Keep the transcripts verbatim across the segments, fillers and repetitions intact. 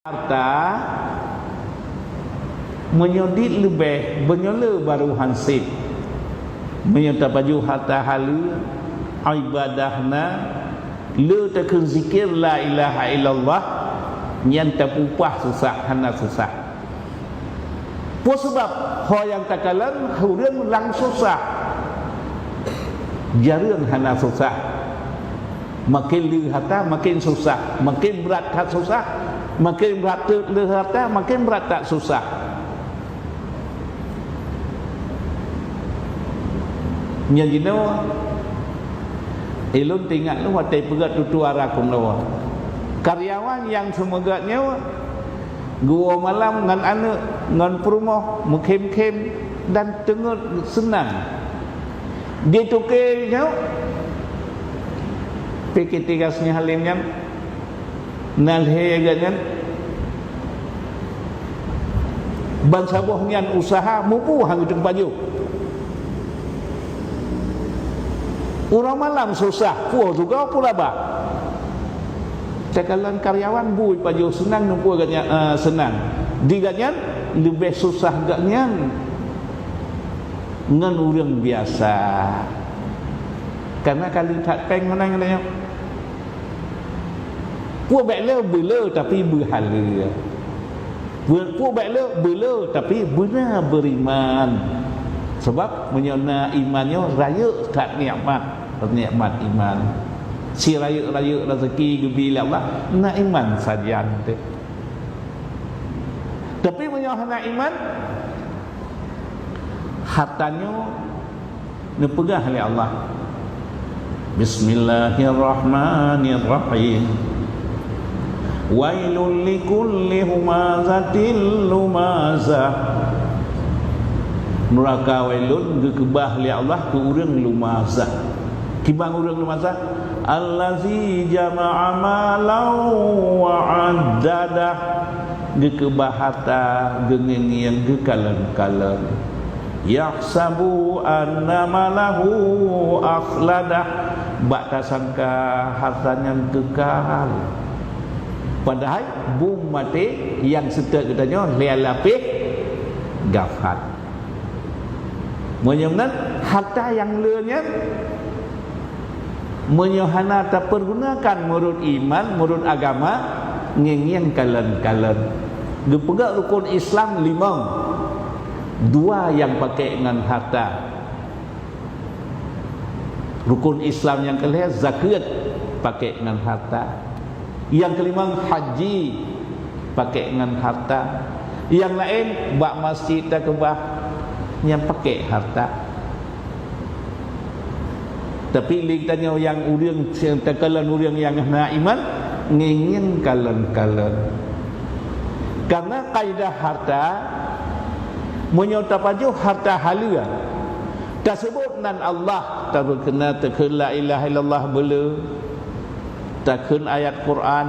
Harta, meunyoe dit leubeh, meunyoe le barô han sép. Meunyoe tapajoh harta haleue, ibadah na, le takheun zikir la ilaha illallah, nyan tapeuupah susah, hana susah. Peue sabab? Ho nyang takalon ureuëng nyang susah, jareueng hana susah. Maken le harta, maken susah. Maken brat that susah, maken brat teuk le harta, maken brat that susah. Nyan jinoe, ulôn teuingat lôn watée peugét tutoe ara keunoe. Karyawan nyang seumeugét nyoe geuwoe malam ngon aneuëk, ngon peurumoh, meukhém-khém dan teungeut seunang. Di toke nyoe, P K T Gas Nyahalém nyan, na lhée geuh nyan. Bansaboh nyan useuha mubu han geuteuk pajoh. Uroe malam susah, puoh juga pula bah. Takalon karyawan bui pajoh seunang, neupue geuh nyan, eh, seunang. Di geuh nyan leubeh susah geuh nyan ngon ureuëng biasa. Karena ka le that péng meunan nyoe. Peue bék le beule tapi beuhaleue. Peue bék le beule tapi beuna beuriman. Sabab meunyoe na iman nyoe rayeuk that nikmat, nikmat iman. Si rayeuk-rayeuk raseuki geubri lé Allah, na iman sajan teuh. Tapi meunyoe hana iman, harta nyoe neupeugah lé Allah, "Bismillahirrahmanirrahim. Wailul likulli humazatil lumazah." Nuraka wailun geukeubah lé Allah keu ureuëng lumazah. Kiban ureuëng lumazah? Allazi jama'a malan wa addadah. Geukeubah harta, geungieng-ngieng, geukalon-kalon. Yahsabu anna malahu akhladah, bak tasangka harta nyan keukal. Padahai bom maté nyang seutôt geutanyoe lhée lapéh gafat. Meunyoe meunan, harta nyang le nyan, meunyoe hana tapeugunakan meunurot iman, meunurot agama, ngieng-ngieng kalon-kalon. Geupeugah rukon Islam limong, dua nyang pakék ngon harta. Rukon Islam nyang keulhée zakeuet pakék ngon harta. Nyang keulimong haji pakék ngon harta. Nyang laén bak masjid takeubah nyang pakék harta. Tapi lé geutanyoe nyang ureuëng takalon ureuëng nyang hana iman, ngieng-ngieng kalon-kalon. Karena kaidah harta, meunyoe tapajoh harta haleue, taseubot nan Allah, tabeukeunan takheun la ilaha illallah beule, takheun ayat Quran,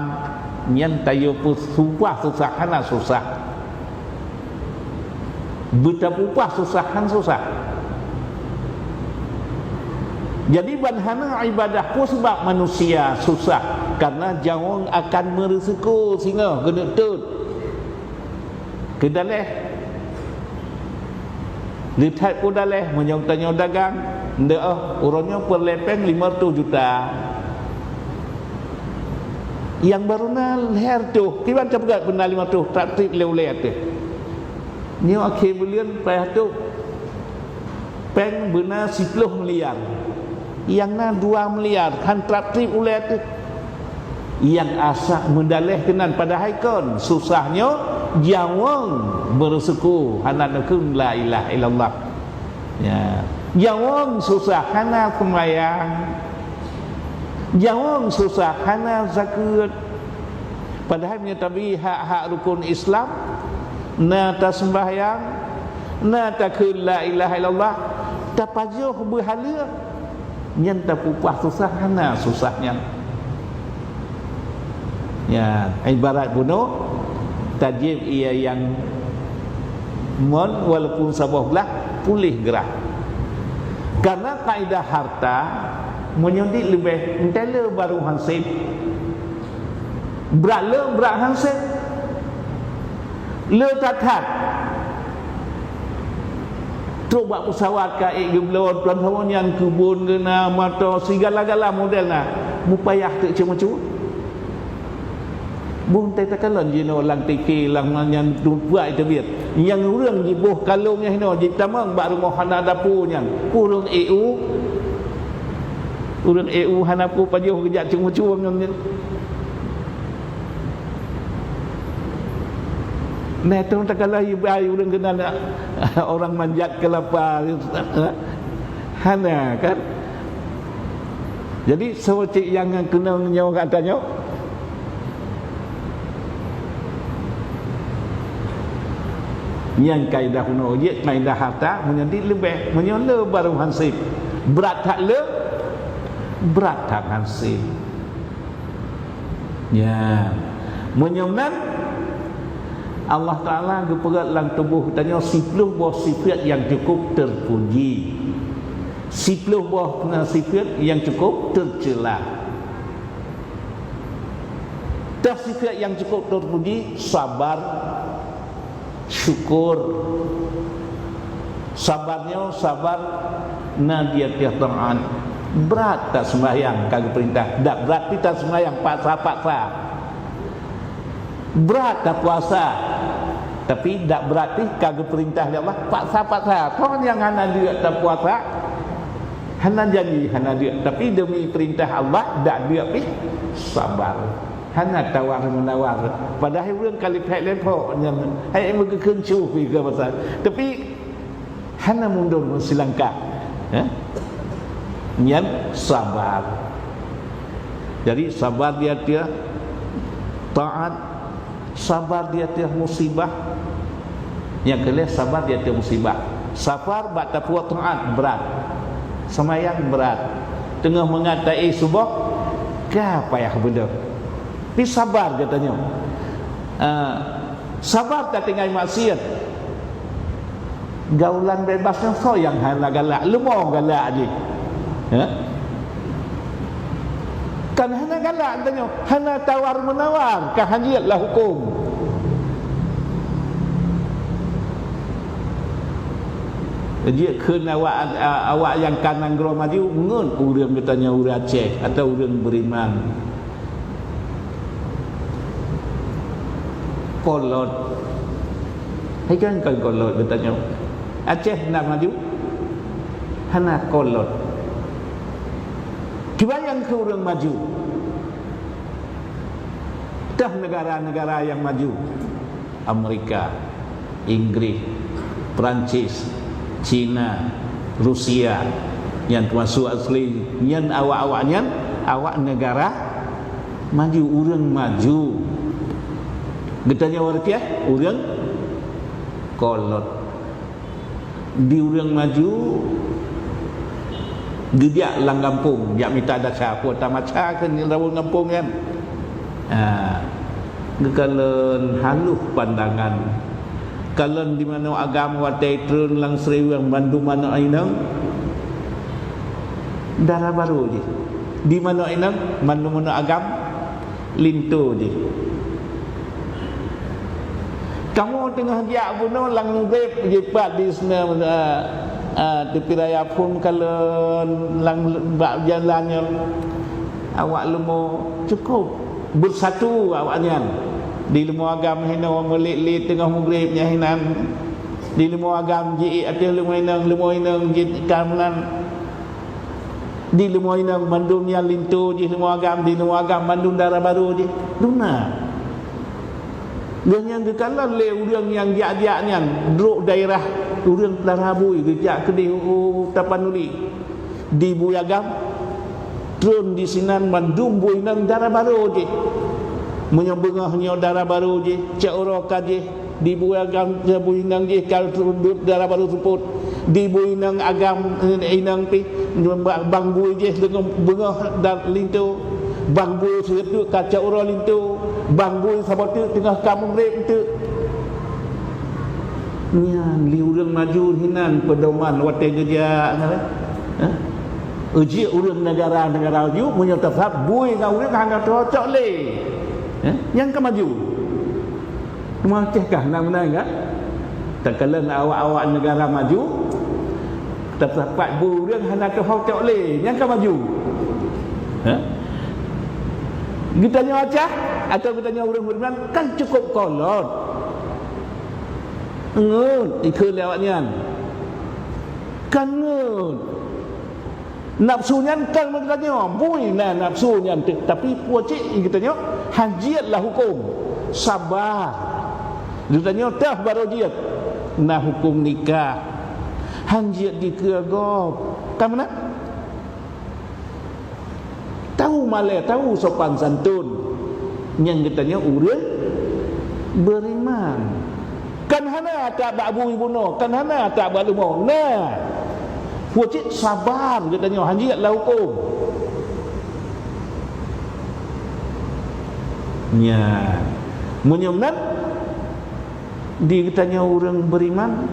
nyan tayue peususah susah hana susah. Beutapupah susah han susah. Jadi ban hana ibadah peue sabab manusia susah, karena jaweueng akan meureuseukô singoh geuneuk teuet. Keudaléh, le that peue daléh, meunyoe tanyoe dagang, ndeuh, uroe nyoe peureulée péng lima reutôh juta. Nyang barô na lhée reutôh, kiban tapeugah beuna lima reutôh, trap-trip lé ulée ateueh. Nyoe akhé buleuen payah tôb. Péng beuna siploh miliar. Nyang na dua miliar, han trap-trip ulée teuh. Nyang asak meudaléh keunan padahai kon, susah nyoe jaweueng meureuseukô hana neukheun la ilaha illallah. Ya. Jaweueng susah hana seumayang. Jaweueng susah hana zakeuet. Padahai meunyoe tabi hak-hak rukon Islam, na taseumbahyang, na takheun la ilaha illallah, tapajoh beuhaleue, nyan tapupah susah hana susah nyan. Nyan ibarat bunoe, tajieb ie nyang mon walaupun saboh glah puléh grah. Karena kaidah harta, meunyoe dit leubeh, entée le barô han sép. Brat le, brat han sép. Le that-that. Trok bak pesawat ka ék geubloe, tuan saboh nyan keubon geuna, moto, sigala-gala model na. Mupayah teuk ceumeucue. Boh teuh takalon jinoe lam T V, lam nyan buet teubiet. Nyang ureuëng jiboh kalon nyang hinoe jitamong bak rumoh hana dapu nyan. Ureuëng E U, ureuëng E U hana peue pajoh geujak ceumeucue ngon nyan. Nah, itu takalon ibai ureuëng keunan orang manjat kelapa. Hana kan? Jadi, soe cit nyang keunong nyoe gata nyoe? Nyang kaidah bunoe jeuet, kaidah harta, meunyoe dit leubeh, meunyoe le baru hansip. Brat that le, brat that hansip. Ya. Meunyoe nan, Allah Taala geupeugét lam tuboh geutanyoe siploh boh sifat nyang cukup teupuji. Siploh boh sifat nyang cukup teucela. Teuh sifat nyang cukup teupuji, sabar, syukur. Sabar nyoe, sabar na di ateueh taát. Brat that seumbahyang ka geupeurintah, dak brat pih that seumbahyang paksa-paksa. Brat that puasa, tapi dak brat pih ka geupeurintah lé Allah paksa-paksa. Kon nyang hana deuk that puasa, hana janji, hana deuk, tapi demi peurintah Allah dak deuk pih sabar. Hana tawar-menawar. Padahai ureuëng ka lipek-lipok nyan, hai meugeukheun cuh pih keu pasal. Tapi hana mundur meusilangkah. Ya? Nyan sabar. Jadi, sabar di ateueh taát, sabar di ateueh musibah. Nyang keu lhèe, sabar di ateueh musibah. Sabar bak tapeubuet taát brat. Seumayang brat. Teungoh mangat taéh suboh, ka payah beudôh. Tapi sabar geutanyoe. Ah, sabar tatinggai maksiat. Gaulan bebas nyan soe nyang hana galak? Leumo galak jih. Ha? Kan hana galak geutanyoe, hana tawar-menawar, ka hanjeuet lah huköm. Jeuet kheun awak, awak nyang ka nanggroe maju, ngon ureuëng geutanyoe ureuëng Aceh atawa ureuëng beriman. Kolot. Hai kan, kan kolot geutanyoe. Aceh na maju? Hana kolot. Kiban nyang keu ureuëng maju. Teuh negara-negara nyang maju. Amerika, Inggris, Perancis, Cina, Rusia, nyan teumasuk asli nyan awak-awak nyan, awak negara maju, ureuëng maju. Geutanyoe ureuëng kiah, ureuëng kolot. Di ureuëng maju, geujak lam gampông, jak mita dasha, peue tamacha keu ureuëng gampông nyan. Ha, geukalon haloh pandangan. Kalon di manoe agam watée treun lam siriwang bandum manoe inong, dara barô jih. Di manoe inong, bandum manoe agam, linto jih. Kamoe teungoh jak bunoe lam Maghrib jipat di sana, eh, eh, tepi raya phon kalon lam bak jalan nyan. Awak leumo cukup beusatu awak nyan. Di leumo agam hinoe meulet-let teungoh Maghrib nyan hinan. Di leumo agam jiék ateueh leumo inong, leumo inong jih ka meunan. Di leumo inong mandum nyan linto jih leumo agam, di leumo agam mandum dara barô jih. Duna. Lheueh nyan geukalon lé ureuëng nyang jak-jak nyan, droe daerah ureuëng Peulahra Bui geujak keudeh u Tapanuli. Di Bui Agam, treun di sinan mandum bui inong dara barô jih. Meunyoe beungoh nyoe dara barô jih, cot uroe ka jih, di Bui Agam, bui inong jih ka treun dara barô seupôt. Di bui inong agam, inong pih, bang bui jih deungon beungoh dan linto. Bang bui sireutôk ka cot uroe linto. Bang bui saboh teuk teungoh ka Maghrib teuk. Nyan lé ureuëng maju hinan peudoman watée geujak nyan. Hah? Ujih ureuëng negara-negara maju meunyoe teusab bui ngon ureuëng hana cocok lé. Hah? Nyang ka maju. Macam kah na meunan kan? Takalon awak-awak negara maju, teusapat bu ureuëng hana teuhok cok lé, nyang ka maju. Ha? Geutanyoe Aceh atau geutanyoe ureuëng beriman kan cukup kolot. Ngon ikut lewat nyan. Kan ngon. Nafsu nyan kan geutanyoe, bui na nafsu nyan, tapi pucék geutanyoe hanjiet lah hukum. Sabar. Geutanyoe tah baroe jiet na hukum nikah. Hanjiet dikeue gob. Ka meunan? Tahu malée, tahu sopan santun. Nyang geutanyoe ureuëng beriman. Kan hana atak bak bui bunoe, kan hana atak bak leumo. Nah, pucék sabar geutanyoe hanjiet lah hukum. Nya, meunyoe meunan di geutanyoe ureuëng beriman,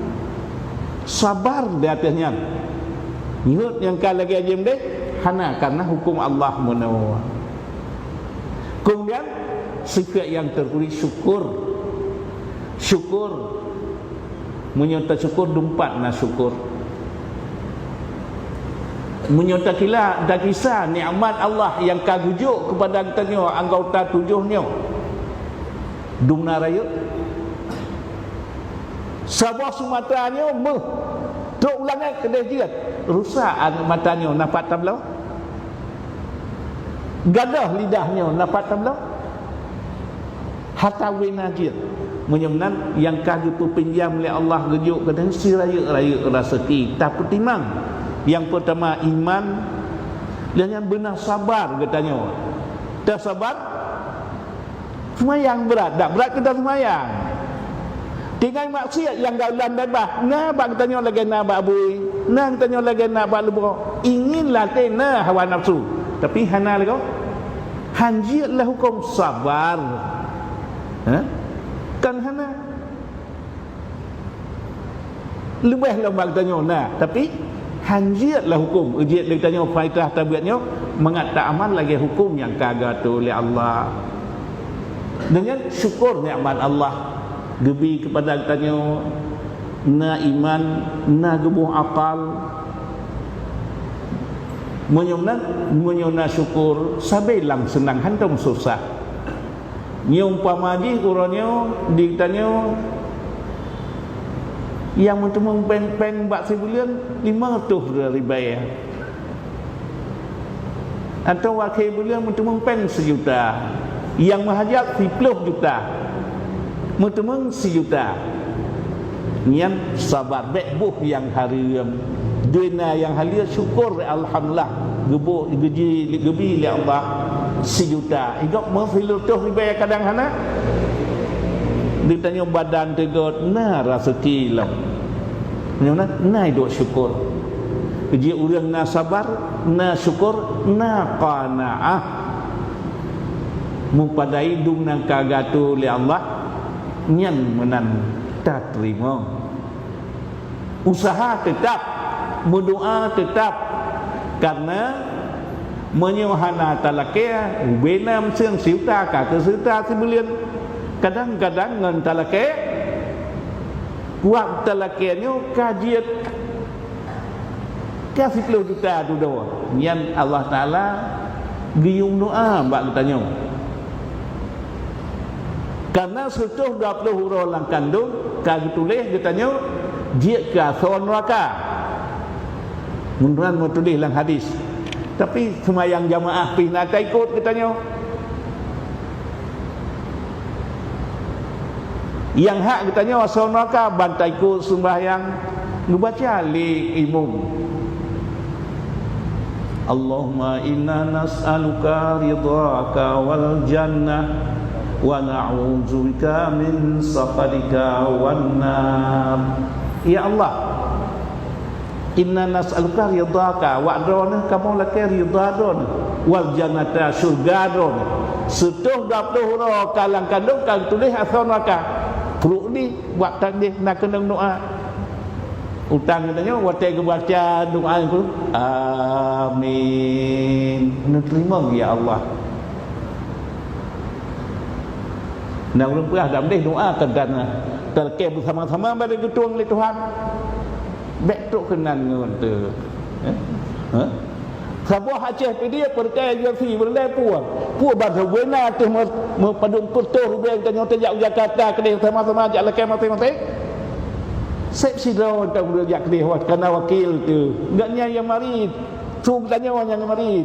sabar di ateueh nyan. Nyoe nyang ka lagée jeuem deh, hana karena hukum Allah meunoe. Kemudian sifat yang terpuji syukur. Syukur. Meunyoe tasyukur dumpat na syukur. Meunyoe takila takisa nikmat Allah yang ka geujok kepada geutanyoe anggota tujoh nyoe, dumna rayeuk. Saboh sumata nyoe meuh trok u langét keudeh jeuet, rusak aneuëk mata nyoe na pat tabloe. Gadoh lidah nyoe na pat tabloe. Hata wena jeuet. Meunyoe meunan nyang ka geupeupinjam lé Allah geujok keunan sirayeuk-rayeuk raseuki tapeutimang. Nyang peutama iman, dan nyang beuna sabar geutanyoe. Tasabar. Seumayang brat, dak brat kita seumayang. Tinggai maksiat nyang gaulan bebas, na bak geutanyoe lagée na bak bui, na geutanyoe lagée na bak leumo. Ingin latée na hawa nafsu, tapi hana lagoe. Hanjiet lah hukum sabar. Ha? Kan hana. Leubeh lom bak geutanyoe na, tapi hanjiet lah hukum. Ujiet lé geutanyoe faedah tabiat nyoe mangat taamal lagée hukum nyang ka geuatoe lé Allah. Deungon syukur nikmat Allah geubi keupada geutanyoe na iman, na geuboh akal. Meunyoe na, meunyoe na syukur, sabe lam seunang hantom susah. Nyoe umpama jih uroe nyoe di tanyoe nyang meuteumeung péng-péng bak sibuleuen lima reutôh ribèe. Atau akhé buleuen meuteumeung péng seujuta, nyang meuhajat siploh juta, meuteumeung sijuta. Nyan sabar, bék boh nyang hareuem. Deuh na nyang haleue syukur, alhamdulillah, geuboh, geuji, geubi lé Allah sijuta. Ingat meusireutôh ribèe kadang hana. Di tanyoe badan teugot, na raseuki lom. Nyoe na, na iduek syukur. Ji ureueng na sabar, na syukur, na qanaah. Meupadai dum nyang ka geuatoe lé Allah, nyan meunan tateurimong. Useuha teutab, meudoa teutab, kareuna meunyoe hana talakée, ubena meuseueng sijuta ka keu sijuta sibuleuen. Kadang-kadang ngon talakée, wak talakée nyoe ka jeuet ka siploh juta dudoe. Nyan Allah Taala geuyue doa bak geutanyoe. Kareuna sireutôh dua ploh uroe lam kandong ka geutuléh geutanyoe jeuet keu asoe neuraka. Meunurot meutuléh lam hadis. Tapi seumayang jamaah pih na taikot geutanyoe. Nyang hak geutanyoe asoe neuraka ban taikot seumbahyang geubaca lé imum. Allahumma inna nas'aluka ridhaka wal jannah wa na'udzubika min sakhatika wan nar. Ya Allah, inna nas'aluka ridhaka, wak droeneuh kamoe lakée ridha droeneuh, wal jannata, syeuruga droeneuh. Sireutôh dua ploh uroe ka lam kandong ka geutuléh asoe neuraka. Pruet di bak tandeh na keunong doa. Utang geutanyoe watée geubaca doa nyan, amin. Neuteurimong ya Allah. Na ureuëng peugah, "Dam deh doa keu dan talakée beusama-sama bak geutueng lé Tuhan." Bék trok keunan ngon teu. Eh? Hah? Saboh Aceh Pidie peureukai jersey beureulee pue. Pue ban saboh na teuh meu-, meupadum peuet ribée tanyoe tajak u Jakarta keudeh sama-sama jak lakée maséng-maséng. Seb sidroe tanyoe jak keudeh, wah, kana wakil teu. Gobnyan nyang marit. Su tanyoe nyang marit.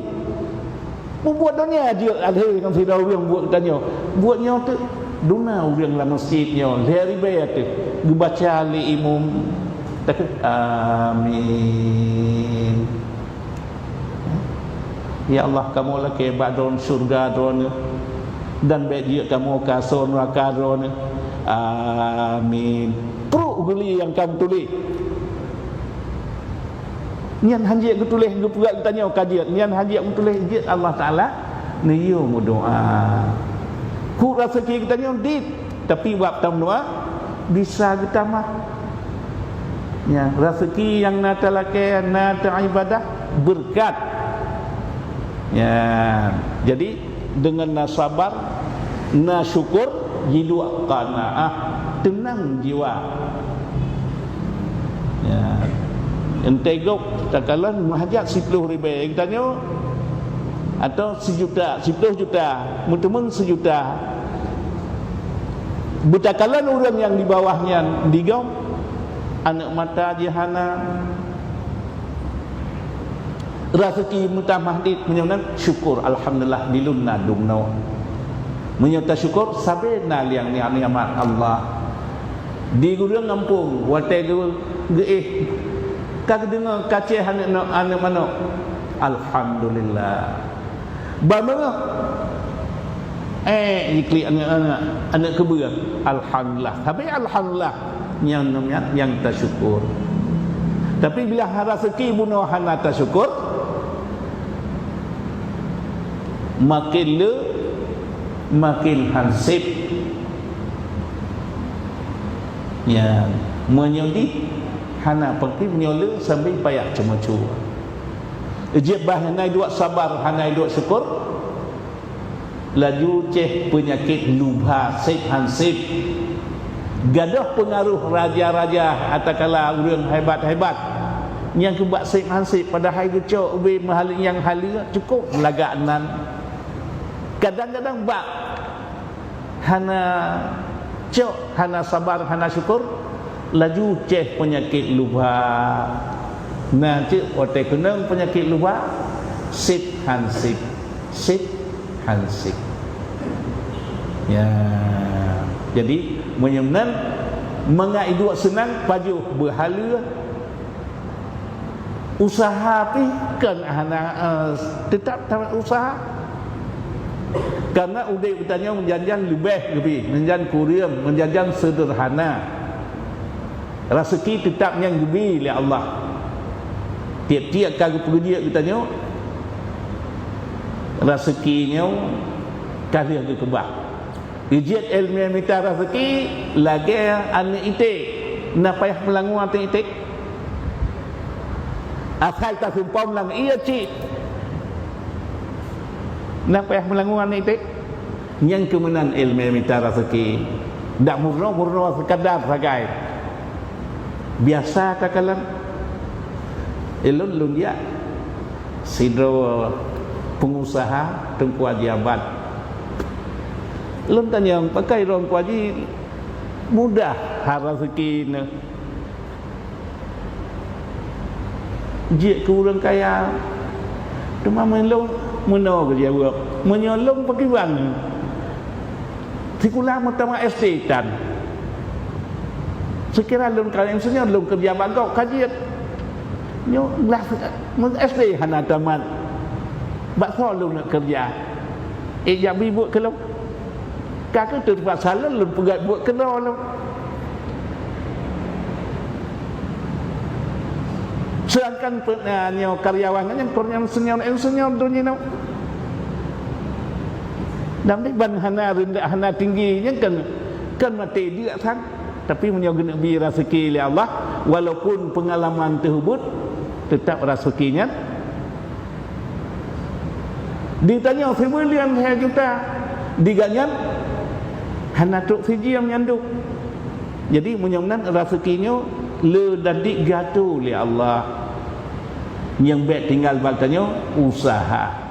Mubuet donya jeuet alhé ngon sidroe ureuëng buet tanyoe. Buet nyoe teuk duna ureuëng lam masjid nyoe lhée ribée teuk geubaca lé imum. Takheun, "Amin. Ya Allah, kamoe lakée bak droeneuh syeuruga droeneuh, dan bék jeuet kamoe keu asoe neuraka droeneuh. Amin." Pruek geuli nyang ka meutuléh. Nyan hana jeuet geutuléh geupeugah geutanyoe ka jeuet. Nyan hana jeuet geutuléh jeuet Allah Taala neuyue meudoa. Kuk raseuki geutanyoe dit, tapi bak tameudoa bisa geutamah. Ya, raseuki nyang na talakée, na taibadah, beureukat. Ya, jadi deungon na sabar, na syukur, jiduek qanaah, teunang jiwa. Ya. Enteuk gob takalon meuhajat siploh ribée geutanyoe, atau sijuta, siploh juta, meuteumeung sijuta. Beutakalon ureuëng nyang di bawah nyan di gob, aneuëk mata jih hana, raseuki meutamah dit, meunyoe nan syukur, alhamdulillah, di lôn na dumnoe. Meunyoe tasyukur, sabe na liang nikmat Allah. Di gureueng gampông, watée geu-, geuéh, ka geudeungoe kacéh aneuëk no-, aneuëk manok, alhamdulillah. Ban beungoh, ék jiklik aneuëk-aneuëk, aneuëk keubeue, alhamdulillah. Sabe alhamdulillah. Nyang, nyang, nyang tasyukur. Tapi bila raseuki bunoe hana tasyukur, makin le, makin hansip. Ya, meunyoe di hana pengki, meunyoe le sambil payah ceumeucue. Jeuet bah hana duek sabar, hana duek syukur. Laju ceh peunyakét lubha seb hanseb. Gadôh peungaroh raja-raja, atakala ureuëng hebat-hebat nyang keubak seb hanseb, padahai geucok ubé meuhaleue nyang haleue cukôp lagak nan. Kadang-kadang bak hana cok, hana sabar, hana syukur, laju ceh peunyakét lubha. Na cit watée keunong peunyakét lubha, seb hanseb. Seb hanseb. Ya. Jadi, meunyoe meunan, mangat iduek seunang, pajoh beuhaleue, usaha pih kon hana, eh, teutap tamat usaha. Karena udeb geutanyoe meujan-jan leubeh geubi, meujan kureueng, meujan-jan seudeurhana. Raseuki teutap nyang geubi lé Allah. Tieb-tieb ka geupeujeuet geutanyoe, raseuki nyoe ka lheueh geukeubah. Jeuet ileumé mita raseuki lagée aneuëk iték, na payah meulangue ateueh iték. Asai tasumpom lam ié cit, na payah meulangue aneuëk iték. Nyang keumeunan ileumé mita raseuki, dak meurunoe-meurunoe seukadar sagai. Biasa takalon. Ilôn lôn jak sidroe peungusaha Teungku Haji Abad. Lôn tanyong, "Pakon droe Teungku Haji mudah ha raseuki neuh?" Jeuet keu ureuëng kaya. Teuma meulôn meunoe geujaweueb, "Meunyoe lôn pakriban sikula meutamah S D tan, seukira lôn ka insinyur, lôn keureuja bak gob ka jeuet. Nyoe glah S D hana tamat, bak soe lôn neuk keureuja? Ék jak bri buet keu lôn?" Ka kheueh teupaksa lôn, lôn peugét buet keudroe lôn. Seudangkan pe-, na nyoe karyawan nyan, nyan kon nyang senior-senior donya nyoe. Dan di ban hana rendah, hana tinggi, nyan kan, kan maté diak sang. Tapi meunyoe geuneuk bi raseuki lé Allah, walaupun peungalaman teuhubut, teutap raseuki nyan Ditanyoe sibuleuen lhée juta, di gobnyan Hana trok sijeuem nyan duek. Jadi, meunyoe nan raseuki nyoe le dadik geuatoe lé Allah. Nyang bék tinggai bak tanyoe usaha.